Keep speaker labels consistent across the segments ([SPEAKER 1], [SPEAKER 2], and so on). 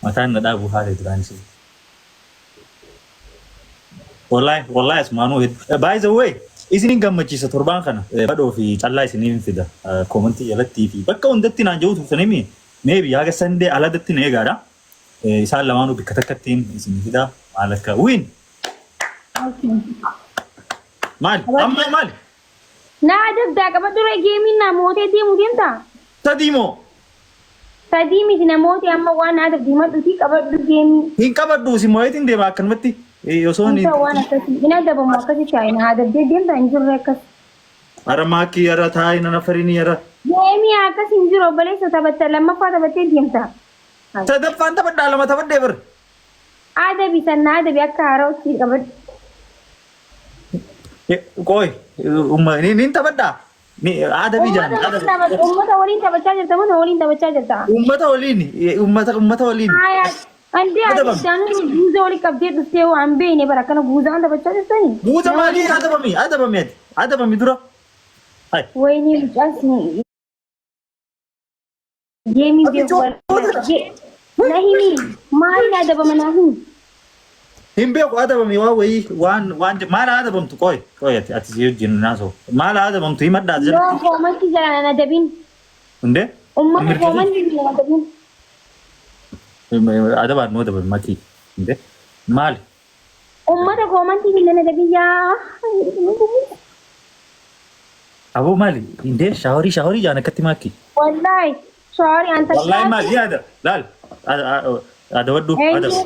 [SPEAKER 1] Mataan na dhaabu haala duraan isin. Wallahi wallahi asumaanuu hedduu. By the way isinin gammachiisa torbaan kana badhoo fi callaa isiniin fida koomantii jalattii fi bakka hundatti naan jedhu turtanimi maybe haga sandee aladatti na eegaadha. Isaan lamaanuu bikka takkattiin isin fida maal akka win maali amma maali
[SPEAKER 2] Naa adabdaa qabadhu ree geemiin naa mootee deemu deemtaa?
[SPEAKER 1] Sadii moo?
[SPEAKER 2] Sadii miti namooti amma waan naa adabdi himadhuti qabadhu geemii.
[SPEAKER 1] Hin qabadhu si mo'eetiin deema akkanumatti osoo
[SPEAKER 2] Hin ta'u waan akkasii. Hin adabamu akkasitti haa naa adabdee deemtaa hin jirre akkas.
[SPEAKER 1] Ara maakii ara taayi nana farinii ara.
[SPEAKER 2] Geemii akkas hin jiru obboleessa taphatta lammaffaa taphattee deemta.
[SPEAKER 1] Sadaffaan taphadhaa lama taphadhee bar.
[SPEAKER 2] Adabi san naa adabi akka haara'utti qabadhu.
[SPEAKER 1] Qoy ni taphadhaa. Ni adabii jaan.
[SPEAKER 2] Uummata waliin tapha- uummata waliin taphachaa jirta moo nama waliin taphachaa jirta?
[SPEAKER 1] Uummata waliin uummata uummata waliin.
[SPEAKER 2] Haaya andee ati
[SPEAKER 1] Adabame.
[SPEAKER 2] itti guuza waliin qabdee dhuftee waan beekne bara akkana guuzaan taphachaa jirtanii?
[SPEAKER 1] Guuta maalii adabami adabami ati adabami dura. Hai.
[SPEAKER 2] Wayinii mucaas geemii beeku na himi maaliin adabama naa himi.
[SPEAKER 1] Hin beeku adabami waan wayii waan waan maal adabamtu qoy qoy ati ati si wajjin naasoo maal adabamtu himadhaa
[SPEAKER 2] Yoo
[SPEAKER 1] jalatti.
[SPEAKER 2] koomantii jalaan adabin.
[SPEAKER 1] Hundee.
[SPEAKER 2] Ummata koomantii jalaan adabin.
[SPEAKER 1] Adabaan nu adabami makii. Hundee maali?
[SPEAKER 2] Ummata koomantii hin adabin yaa.
[SPEAKER 1] Aboo maali? Indee shaaworii shaaworii jaan akkatti maakki.
[SPEAKER 2] Wallahi shaaworii an
[SPEAKER 1] Wallahi maali yaada laal adabadhu adaba.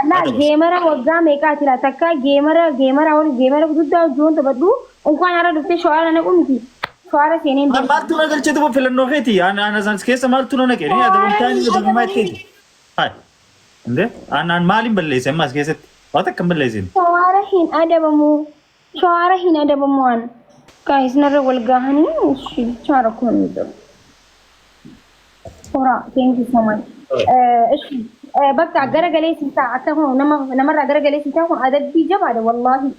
[SPEAKER 2] Allah geemara waggaa meeqaati laa takka geemara geemara wal geemara guddaa hojii taphadhu unkaan har'a dhuftee shawara naqu miti shawara seeneen
[SPEAKER 1] An maaltu na galchee tuba filannoo keeti an an as keessa maaltu na naqe ni adabamtaa ni adabamaa itteeti. Hai. Indee an an maaliin balleesse amma as keessatti? Waan takka hin balleessine.
[SPEAKER 2] Shawara hin adabamu Shawara hin adabamu an. Guys narra wal gahanii ishi bichaa rakkoon hin jiru. Horaa thank you so much. Ishi bakka garagalee sii ta'a akka kun nama namarraa garagalee sii ta'a kun adabbii jabaadha wallaahi.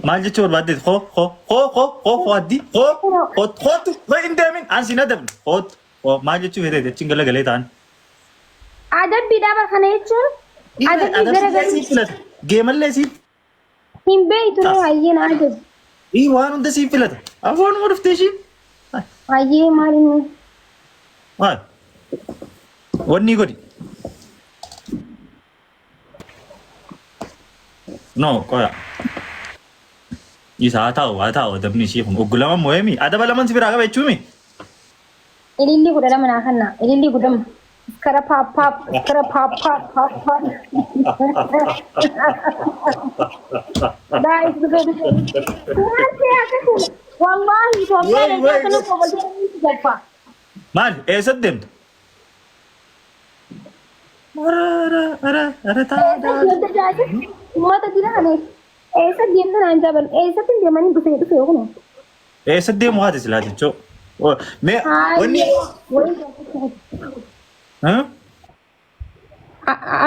[SPEAKER 1] Maal jechuu barbaaddeet? Koo koo koo koo koo koo addi koo koo kootu koo hin deemin an sin adabne kootu koo maal jechuu feeteeti achiin galagalee ta'an.
[SPEAKER 2] Adabbii dhaaba kana jechuun adabbii
[SPEAKER 1] Adabbii
[SPEAKER 2] garagalee
[SPEAKER 1] siif filata. Geemallee siif
[SPEAKER 2] Hin beektu ree hayyee na ajaji.
[SPEAKER 1] Ii waan hunda siif filata. Afoonuma dhuftee ishiin.
[SPEAKER 2] Hayyee maal inni?
[SPEAKER 1] Maal? Wanni godhi. No, qoya. Isa haa taa'u haa taa'u adabni ishii kun oggu lama moo'eemi. Adaba laman si biraa qaba jechuumi.
[SPEAKER 2] Ilillii 12 naa kanna. Ilillii 12. Iskara paap paap iskara paap paap paap paap. Guys, dhufe dhufe. Maal ta'e akkasuma? Wallaahi Itoophiyaa
[SPEAKER 1] Wai,
[SPEAKER 2] leencaa
[SPEAKER 1] wai,
[SPEAKER 2] akkana koboltee galfa.
[SPEAKER 1] Maal? Eessatti deemta? Ara ara ara ara taa
[SPEAKER 2] Eessa deemta jaase? Uummata jira kana eessa deemta naan jaban eessatti deemanii dhufee dhufee kunoo.
[SPEAKER 1] Eessa deemu haati silaa jechuu. Mee wanni.
[SPEAKER 2] Haayee.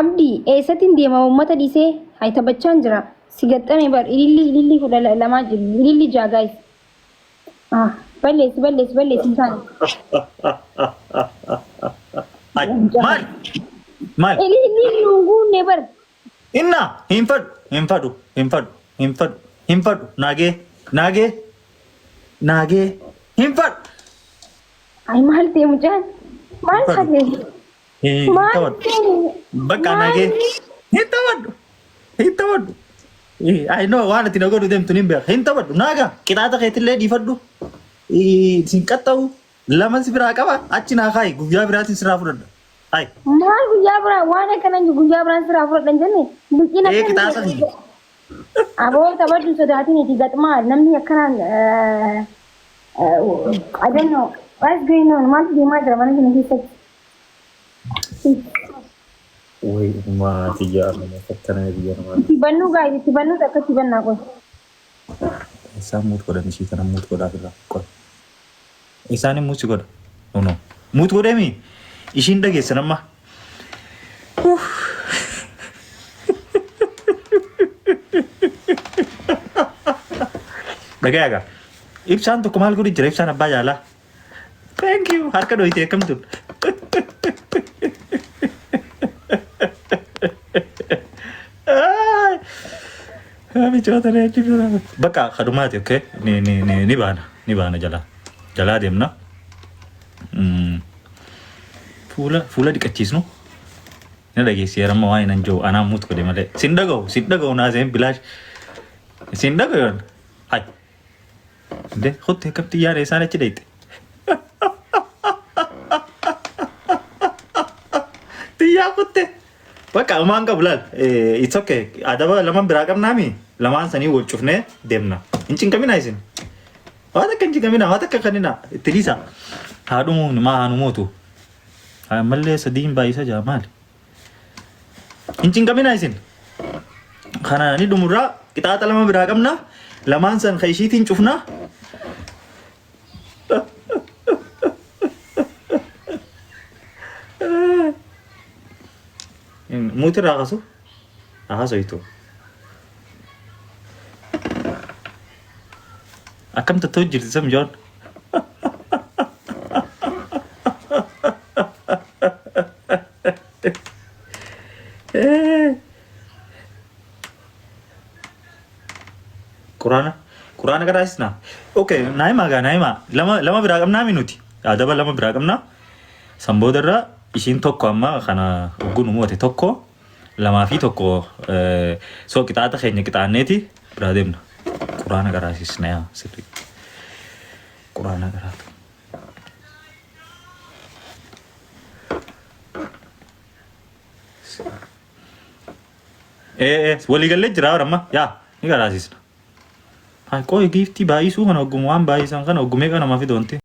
[SPEAKER 2] Abdii eessatti deema uummata dhiisee hay taphachaan jira. Si gaxxame bar ilillii ilillii 12 jiru ilillii 6 guys. Ah balleessi balleessi balleessi hin taane.
[SPEAKER 1] Maal? Maal?
[SPEAKER 2] Ilillii nuun guunne bar.
[SPEAKER 1] Inna hin fadhu hin fadhu hin fadhu hin fadhu hin fadhu naagee naagee naagee hin fadhu.
[SPEAKER 2] Ay maal ta'e mucaan? Maal
[SPEAKER 1] Fadhu.
[SPEAKER 2] ta'e?
[SPEAKER 1] Hin
[SPEAKER 2] Maal
[SPEAKER 1] taphadhu.
[SPEAKER 2] ta'e?
[SPEAKER 1] Bakka
[SPEAKER 2] Maal
[SPEAKER 1] naagee hin taphadhu hin taphadhu. I know waan ati na godhu deemtu niin beeka hin taphadhu naaga qixaaxa keetillee dhiifadhu sin qaxxa'u lama si biraa qaba achi naa kaayi guyyaa biraatiin sirraa fudhadha. Hai.
[SPEAKER 2] Maal guyyaa biraa waan akkana hin jiru guyyaa biraan sirraa fudhadhan jenne liqiin
[SPEAKER 1] Ee
[SPEAKER 2] akkana
[SPEAKER 1] qixaaxa hin.
[SPEAKER 2] Aboo taphadhu sodaatin itti gaxmaa namni akkanaan I don't know what's going on maaltu deemaa jira mana kana keessatti.
[SPEAKER 1] Way maatii jaalala fakkana biyya namaa.
[SPEAKER 2] Itti bannuu gaayis itti bannuu akka itti bannaa qoy.
[SPEAKER 1] Isaan muut godhan ishii kana muut godhaa irraa qoy. Isaan muut si godha. No no. Muut godheemi ishiin dhageessan amma. Dhagaya gaa. Ibsaan tokko maal godhu jira ibsaan abbaa jaalaa. Thank you. Harka dhoyite akkam tun. Michoota Bakka kadumaati, okay? Ni ni ni ni baana ni baana jalaa jalaa deemna. Fuula fuula dhiqachiisnu. Na dhageessi yeroo waan hin jiru anaan mute godhe malee. Sin dhaga'u, sin dhaga'u, naaseen bilaash. Sin dhaga'u yoon. Hai. Inde kutte akkamitti yaada isaan achi dheeyte. Xiyyaa kutte. Bakka umaan qabu laal. It's okay. Adaba lamaan biraa qabnaami. Lamaan sanii wal cufnee deemna. Hin cinqaminaa isin. Waan akka hin cinqaminaa, waan akka kanina itti dhiisa. Haadhumuun maa haanu mootu. Ammallee sadiin baay'isa jaa maali? Hin cinqaminaa isin. Kana ni dhumurraa qixaaxa lama biraa qabna. Lamaan san kan ishiitiin cufna. Mute irraa kaasu. Haasoytu. Akkam tattoo jirti sam joon? Quraana Quraana qaraasisna. Okay, naa himaa gaa, naa himaa. Lama lama biraa qabnaa mi nuti? Adaba lama biraa qabnaa. San boodarra ishiin tokko amma kana ogguun moote tokko lamaa fi tokko so qixaaxa keenya qixaanneeti biraa deemna. Quraana qaraasisna yaa sirrii. Quraana qaraatu. Ee waliigallee jira amma yaa ni qaraasisna. Haa, qoy giiftii baay'isuu kana ogguma waan baay'isan kana oggumee kana namaa fidoonte.